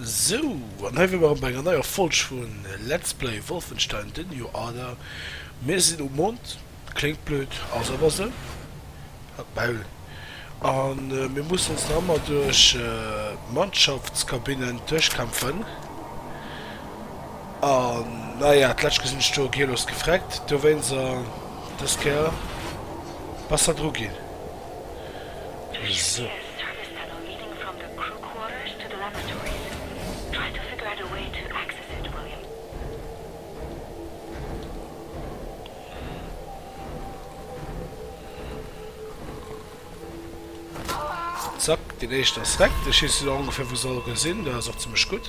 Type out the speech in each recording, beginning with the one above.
Sou, an hei wier mer erëm bei enger neier Folg vun Let's Play Wolfenstein The New Order. Mir sinn um Mond, kléngt blöd, ass awer sou. Halt d'Maul. An mir mussen ons nach ëmmer duerch d'Mannschaftskabinnen duerchkämpfen. An naja, d'lescht Kéier sinn ech do gierlos gefreckt, dowéinst dës Kéier besser dru ginn. Sou. Zack, deen éischten ass wreck. Ech weess elo ongeféier wou se alleguer sinn, dat ass och zimmlech gutt.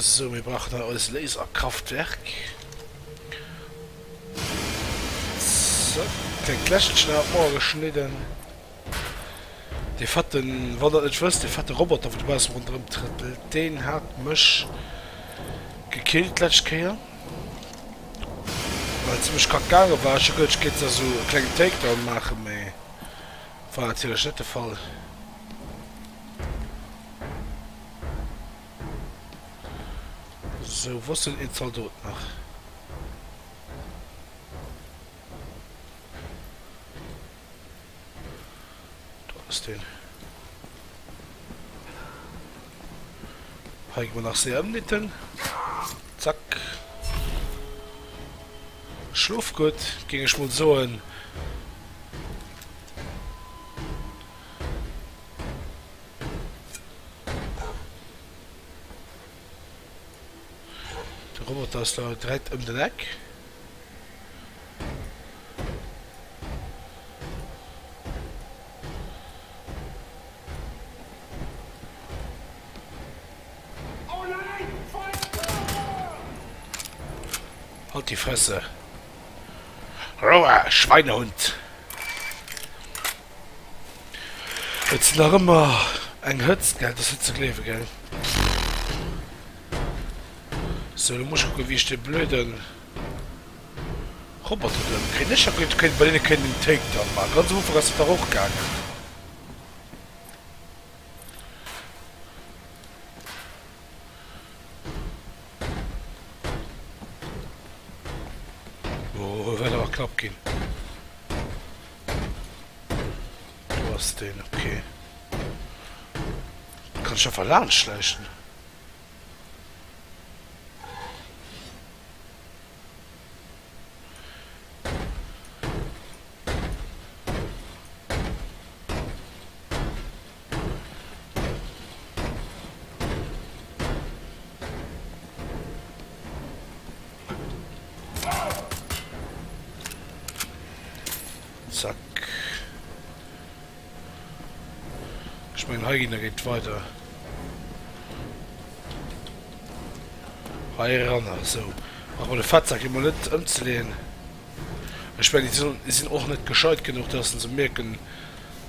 Sou, mir brauchen hei eis Laserkraftwerk. Zack, klengt Lächelchen awer d'Mauer geschnidden. Dee fetten, wann der et net wësst, dee fette Roboter wou dobaussen ronderëm trëppelt, deen hat mech gekillt d'lescht Kéier, well et zimmlech kack gaange war. Ech hu geduet ech kéint da sou e klengen Takedown maachen, mee war natierlech net de Fall. Sou, wou ass denn een Zaldot nach? Do ass deen. Hei gi mer nach séier ëmnitten. Zack. Schlof gutt, géing ech mol soen. De Roboter ass da direkt ëm den Eck. Halt die Fresse! Roa, Schweinehund! Et ass nach ëmmer eng Hëtzt, gell? Dat ass net ze gleewen, gell? Sou, lo muss ech kucken, wéi ech dee blöden Roboter do ëmkréien. Ech hat geduecht, kéint bei deene kéint een Takedown maachen. Ganz am Ufank ass dat dach och gaangen. Oh, wäert awer knapp ginn. Do ass deen, okay. Kann ech einfach laanscht schläichen? Zack. Ech mengen hei ginn da geet weider. Hei eranner, sou. Brauch mer de Fettsak jo mol net ëmzeleeën. Ech mengen déi sinn och net gescheit genuch, dass se mierken,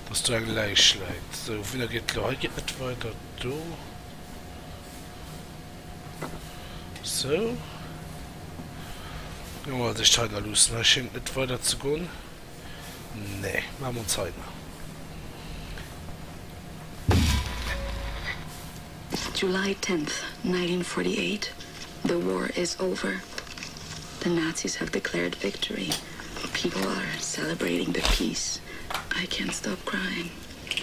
dass do eng Läich läit. Sou, wouhinner geet et elo? Hei geet net weider. Do. Sou. Lo mol sech d'Heiner luussen. Hei schéngt net weider ze goen. Nee, maache mer ons Heiner. July 10th, 1948, The war is over. The Nazis have declared victory. People are celebrating the peace. I can't stop crying.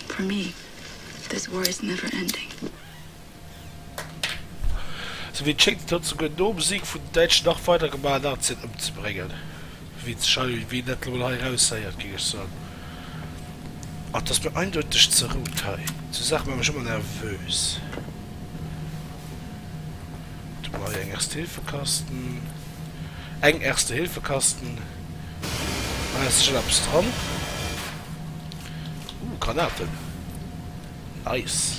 For me, this war is never ending. Sou wéi et schéngt, huet souguer nom Sieg vun den Däitschen nach weider gemaach, Nazien ëmzebréngen. Witzeg hei, wéi een dat elo mol hei eraushéiert, géing ech soen. Ah, et ass mir eindeuteg ze rout hei. Sou Saache maache mech ëmmer nervös. Do hu mer hei eng Erste-Hilfe-Kasten. Eng Erste-Hilfe-Kasten. Hei ass sécher eppes dran. Uh, Granaten. Nice.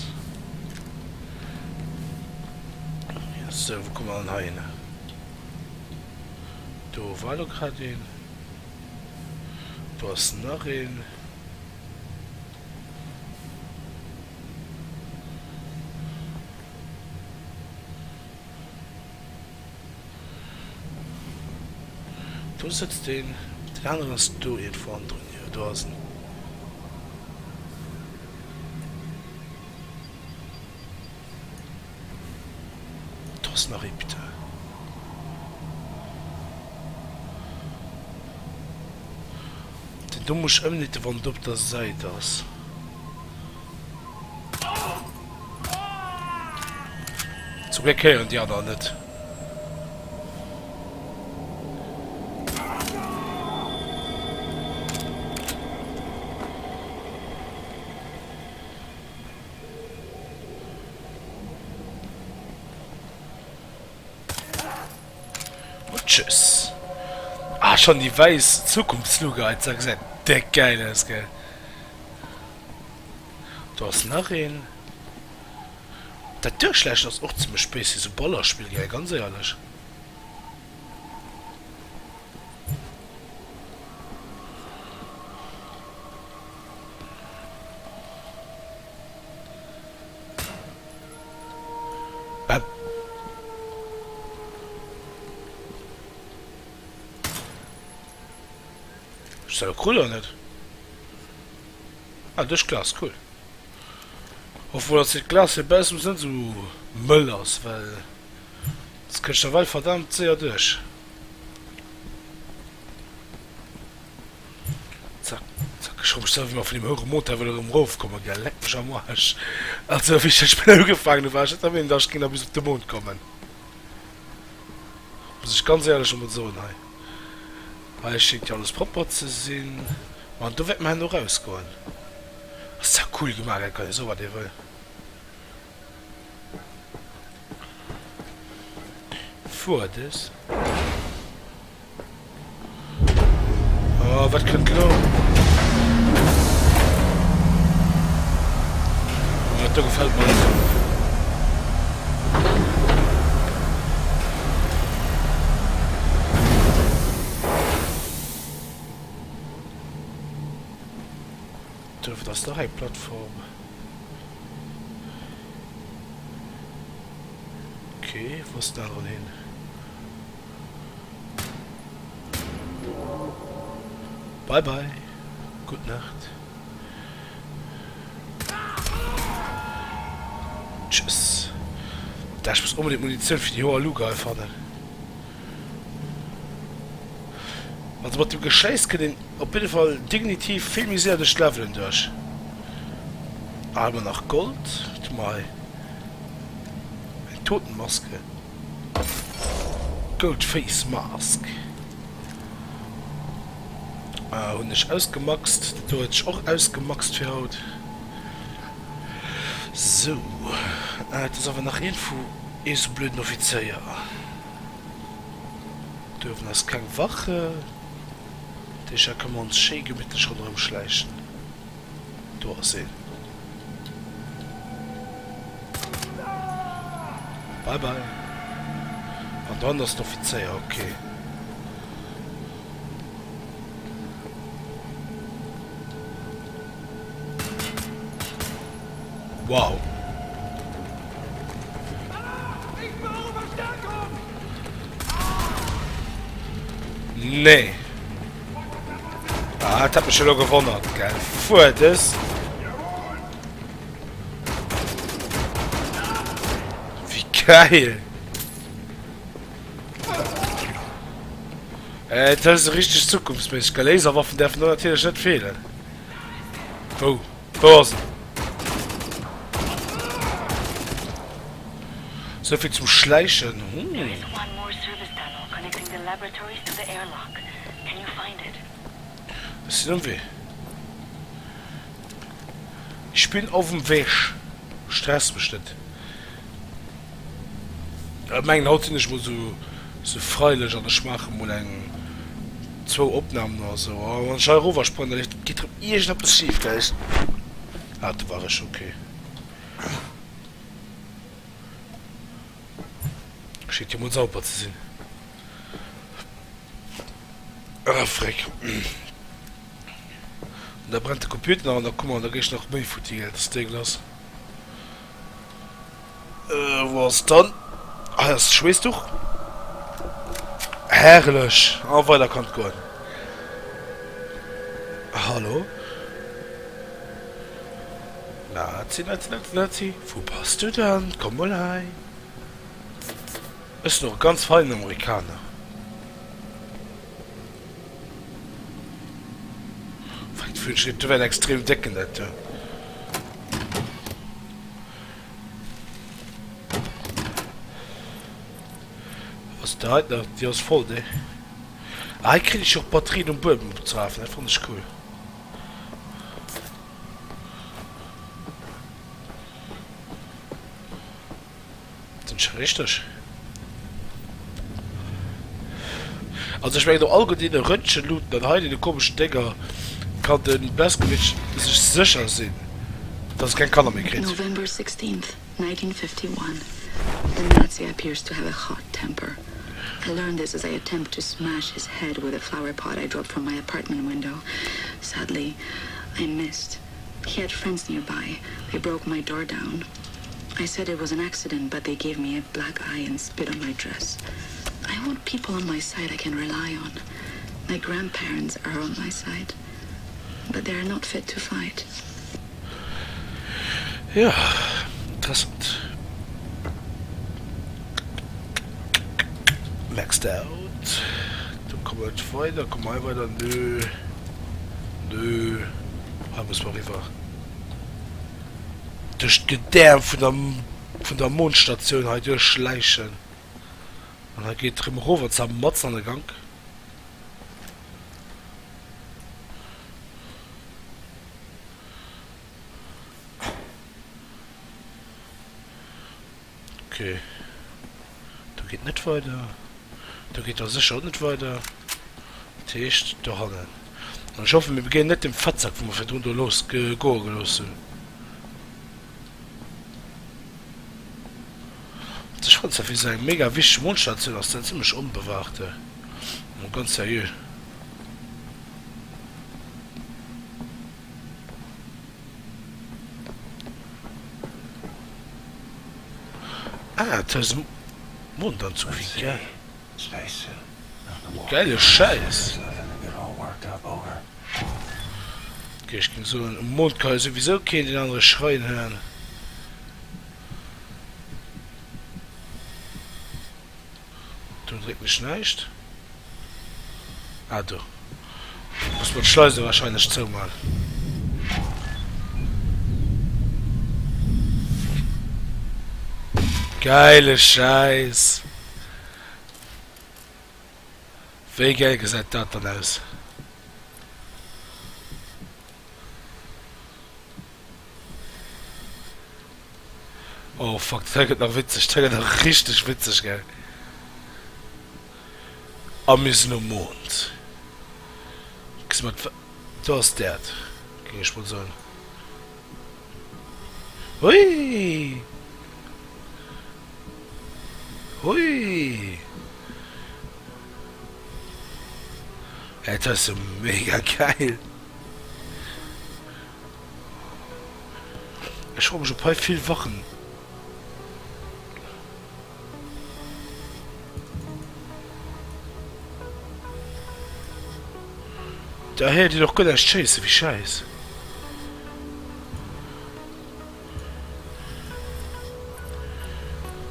Sou, wou komme mer dann hei hin? Do war elo grad een. Do ass nach een. Do sëtzt een. Den aneren ass do iergendwou hannendrun. Jo, do ass en. Do ass nach ee, bitte. Den do muss ech ëmnitte wann en op der Säit ass. Zum Gléck héieren déi aner net. Und tschüss. Ah, schon déi wäiss Zukunftsluge hei, dat gesäit déck gäil aus, gell? Do ass nach een. Dat Duerchschläichen ass och zimmlech spacey, sou Ballerspill, gell, ganz éierlech. Bam. Ech sou cool oder net? Ah duerch d'Glas, cool. Hoffen mol dass dat Glas fir baussem net sou mëll ass, well soss kënnt ech nawell verdammt séier duerch. Zack, zack, ech froe mech selwer, wéi mer vun deem houere Montant wëlle erëm erofkommen, gell, leck mech am Aarsch. Also, wéi ech dat Spill ugefaangen hunn, war ech net der Meenung, dass ech géing nach bis op de Mond kommen. Muss ech ganz éierlech emol soen hei. Hei schéngt jo alles propper ze sinn. Ma an do wäerte mer herno erausgoen. Ass zwar cool gemaach, gell, kann ee soe wat ee wëll. Fuer des. Oh, wat kënnt lo? Oh, dat do gefält mer net. Do ass nach eng Plattform. Okay, wou ass den aneren hin? Bye bye, gutt Nacht. Tschüss. Da ech muss onbedingt Munitioun fir déi hoer Luger hei fannen. Also mat dem Geschéiss kënnt een op jidde Fall dignitiv vill méi séier duerch d'Levelen duerch. Ah, hu mer nach Gold? Wat hu mer hei? Eng Totenmaske. Gold Face Mask hunn ech ausgemaxt. Dat do huet ech och ausgemaxt fir haut. Sou, et ass awer nach iergendwou ee sou blöden Offizéier. Do uewen ass keng Wache. Dat heescht, hei kënne mer ons schéi gemittlech ronderëm schläichen. Do ass een. Bye bye. An dann ass den Offizéier, okay. Wow. Nee. Ah, dat hat mech elo gewonnert, gell. Fuer des. Wéi geil. Äh, dat ass richteg zukunftsméisseg, gell. Laserwaffen däerfen do natierlech net feelen. Wou? Wou ass en? Souvill zum Schläichen. Hm. Ech sinn um Wee. Ich bin auf dem Weg. Stress mech net. Ech mengen haut sinn ech mol sou sou freilech an ech maache mol eng zwou Opnahmen oder sou. A wann ech hei erower sprangen, da geet rëm iergendeppes schif gell. Ah do war ech, ok. Schéngt jo mol sauber ze sinn. Ah freck. An da brennt de Computer nach an da komme mer an da géi ech nach méi futti gell, dat ass dégueulasse. Wou ass dann? Hei ass d'Schweesstuch. Herrlech! A weider kann et goen. Hallo? Nazi, Nazi, Nazi, Nazi, wou bass du dann? Komm mol hei. Ech sinn och e ganz feinen Amerikaner. Fänkt vun ech du wär extrem décken dat do. Was da hei nach? Déi ass voll, ne? Ah, hei kritt ech och Batterien um Buedem opzerafen, dat fannen ech cool. Sinn ech richteg? Also ech mengen no all deene Röntgenluten an hei deene komeschen Dénger kann de Blazkowicz sech sécher sinn, dass e keng Kanner méi kritt. November 16th, 1951 The Nazi appears to have a hot temper. I learn this as I attempt to smash his head with a flower pot I dropped from my apartment window. Sadly, I missed. He had friends nearby. They broke my door down. I said it was an accident, but they gave me a black eye and spit on my dress. I want people on my side I can rely on. My grandparents are on my side, but they are not fit to fight. Jo, interessant. Maxed out. Do komme mer net weider. Komme mer hei weider? Nö. Nö. Hei musse mer eriwwer. Duerch d'Gedäerm vun der vun der Mondstatioun hei duerchschläichen. An hei geet et erëm erof an zwar matzen an de Gank. Ok. Do geet net weider. Do geet da sécher och net weider. Dat heescht dohannen. An ech hoffen, mir begéinen net dem Fettsack, wou mer virdrun do looss goe gelooss hunn. Ech fannen zwar, fir esou eng mega wichteg Mondstatioun ass dat zimlech onbewaacht. Mol ganz seriö. Ah, dat ass e Mondanzug, wéi geil. Geile Schäiss. Ok, ech géing soen, um Mond ka jo souwisou keen deen anere schreien héieren. Do drécken ech näischt. Ah, do. Muss mer d'Schleise wahrscheinlech zouman. Geile Schäiss! Wéi geil gesäit dat dann aus? Oh fuck, dat gëtt nach witzeg, dat gëtt nach richteg witzeg, gell? A mir sinn um Mond. Gesi mer, do ass d'Äerd, géing ech mol soen. Hui! Hui! Et ass jo mega geil! Ech froe mech op hei vill Wachen. Da héiert een och guer näischt schéissen, wéi schäiss.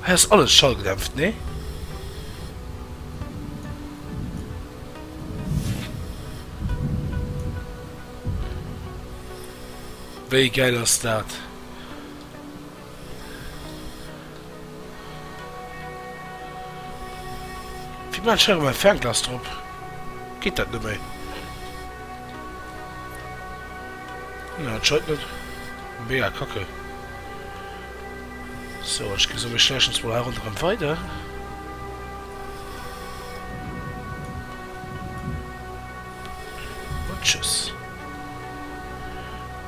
Hei ass alles schallgedämpft, nee? Wéi gäil ass dat? Wéi maan ech hei erëm mein Fernglas drop? Geet dat net méi? Na, anscheinend net. Mega kacke. So, ech gi soen, mir schläichen ons mol hei ronderëm weider. An tschüss.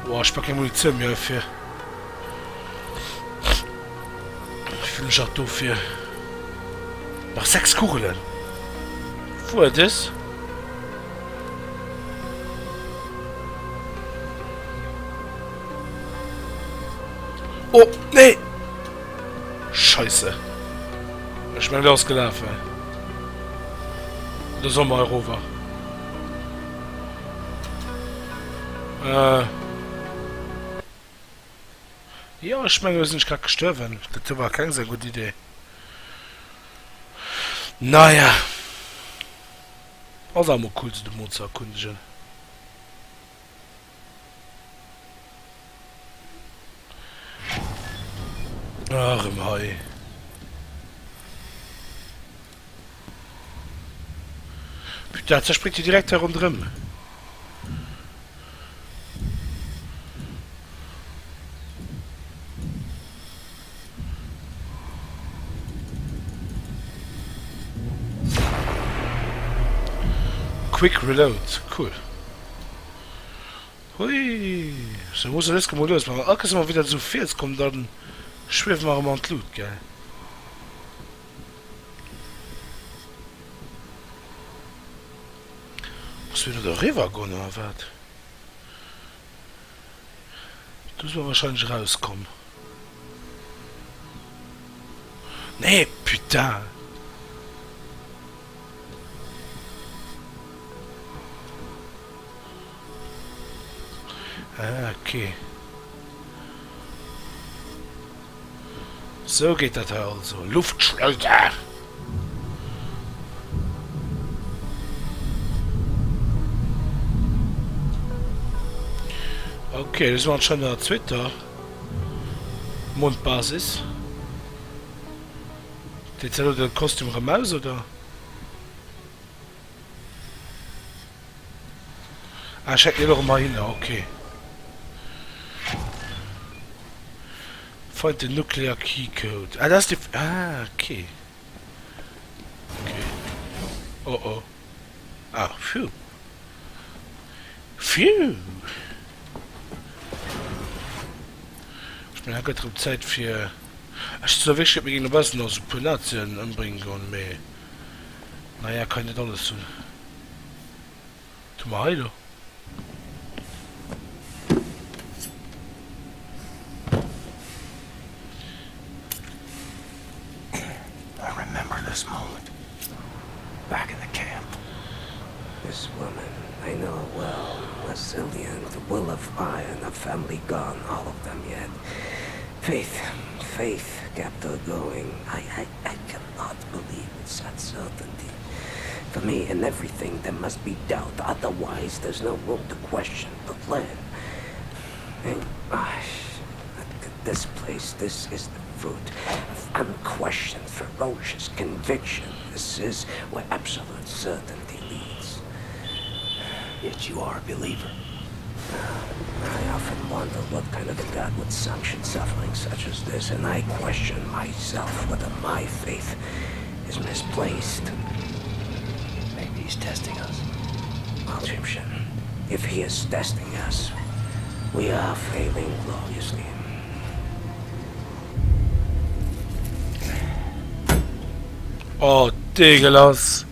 Boah, ech brauch keng Munitioun méi heifir. Wéi vill hunn ech nach dofir? Nach 6 Kugelen. Wuer des? Oh, nee! Scheisse. Ech mengen, dat ass gelafen. Da soll mer erover. Äh. Jo, ech mengen, do sinn ech grad gestuerwen. Dat do war keng sou gutt Idee. Naja. Ass awer mol cool sou de Mond ze erkundegen. Ah, erëm hei. Putain, dat zerspréngt jo direkt hei ronderëm. Quick Reload, cool. Hui, sou muss et mol lues maachen. All Kéiers wa mer wieder esou virs kommen, dann schwiewe mer erëm an d'Lut, gell? Muss mir do doriwwer goen oder wat? Do si mer wahrscheinlech erauskomm. Nee, putain! Ah, okay. Sou geet dat hei also. Luftschleuder! Ok, do si mer anscheinend an der zweeter Mondbasis. Deet se elo de Kostüm erëm aus, oder? Ah, ech hänken elo erëm heihinner, ok. Find the nuclear key code. Ah, dat ass déi... Ah, ok. Ok. Oh, oh. Ah, phew. Phew! Ech mengen, hei gëtt erëm Zäit fir... Ech sot wierklech, mir géingen e bessen nach esou e puer Nazien ëmbréngen goen, mee... Naja, kann een net alles hunn. Wat hu mer hei elo? I remember this moment. Back in the camp. This woman, I know her well. Resilient, will of iron, a family gone, all of them yet. Faith, faith kept her going. I, I, I cannot believe in such certainty. For me, in everything, there must be doubt. Otherwise, there's no room to question the plan. And I, this place, this is the fruit of unquestioned, ferocious conviction. This is where absolute certainty leads. Yet you are a believer. I often wonder what kind of a God would sanction suffering such as this, and I question myself whether my faith is misplaced. Maybe he's testing us. Well, Jimshin, if he is testing us, we are failing gloriously. Oh, dégueulasse!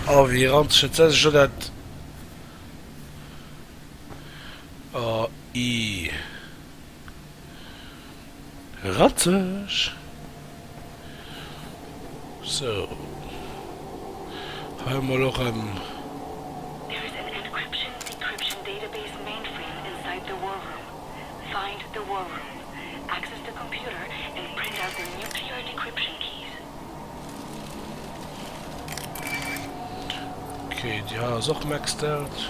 Oh, wéi ranzeg dat ass. Ech hu dat. Oh, ih. Ranzeg. Sou. Hei hu mer elo erëm. There is an encryption decryption database mainframe inside the war room. Find the war room. Access the computer and print out the nuclear decryption keys. Ok, déi hei ass och maxed out.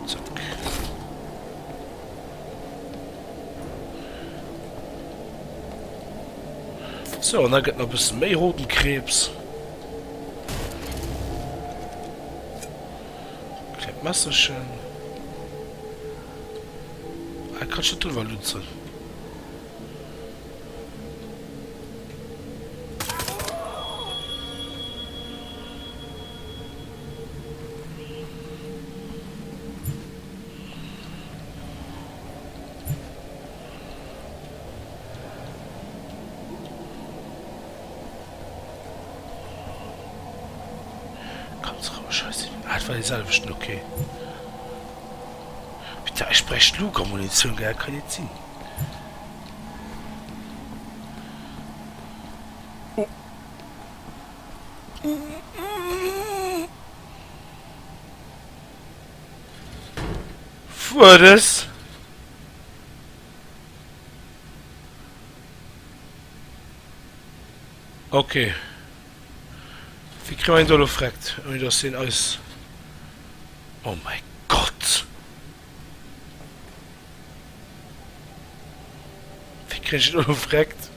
Zack. Sou, an da gëtt nach e bësse méi Hodenkrebs. Klengt Messerchen. Ah, kann ech net drüwer lutzen. Ganz roueg hei sinn. Ah, dat war dee selwechten, okay. Putain, ech bräicht Luger-Munitioun, gell? Kann net sinn. Oh. Fuerdes! Ok. Wéi kréie mer hien do elo vreckt, ouni dass hien eis. Oh mäi Gott! Wéi kréien ech hien elo vreckt?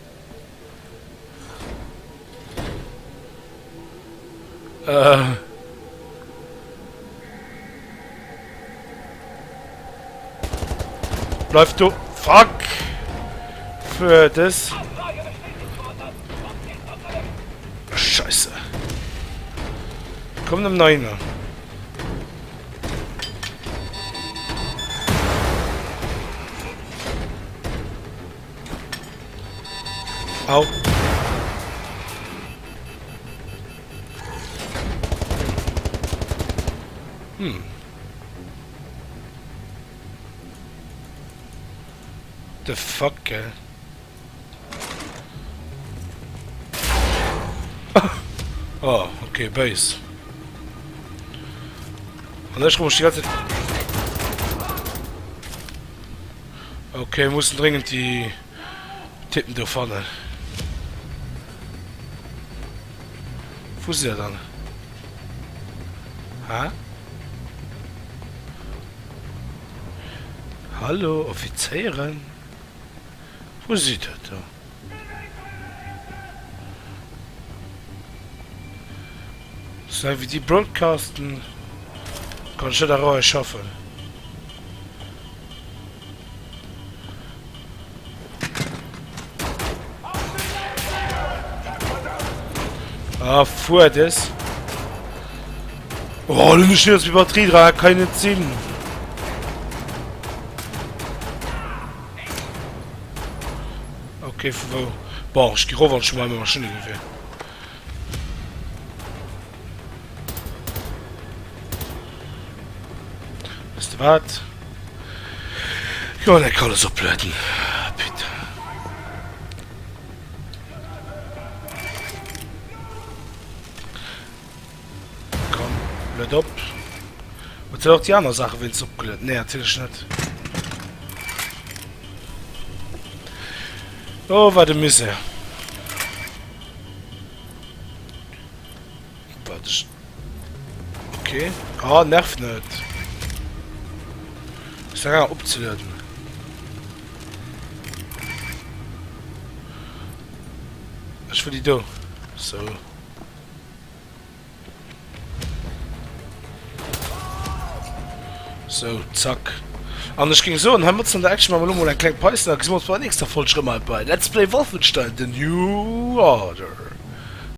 Äh. Bleif do. Fuck! Für das. Scheiße. Komm dem Neiner. Au. Hm. The fuck, gell? Oh, okay, béis. An ech muss die ganze Zeit... Okay, wir müssen dringend die Typen do fannen. Wo si der dann? Hä? Hallo, Offizéieren? Wou sidd der do? Soulaang wéi déi broadcasten, kann ech net a Rei schaffen. Ah, fuer des. Oh, du musst die Batterie dran, kann nicht sinn. Okay, vu wou? Bon, ech gi rof an schon mal mit Maschinengewehr. Weißt du wat? Jo, leck alles oplueden. Bitte. Komm, lued op. Huet se och déi aner Saache wéinst opgelueden? Nee, natierlech net. Oh, wat e Misär. Wat ech... Okay. Ah, nerv net. Ist ja opzelueden. Ech wëll déi do. So. Sou, zack. An ech géing soen, heimat an der Action maache mer elo mol eng kleng Paus an da gesi mer ons bei der nächster Folg erëm hei bei Let's Play Wolfenstein, The New Order.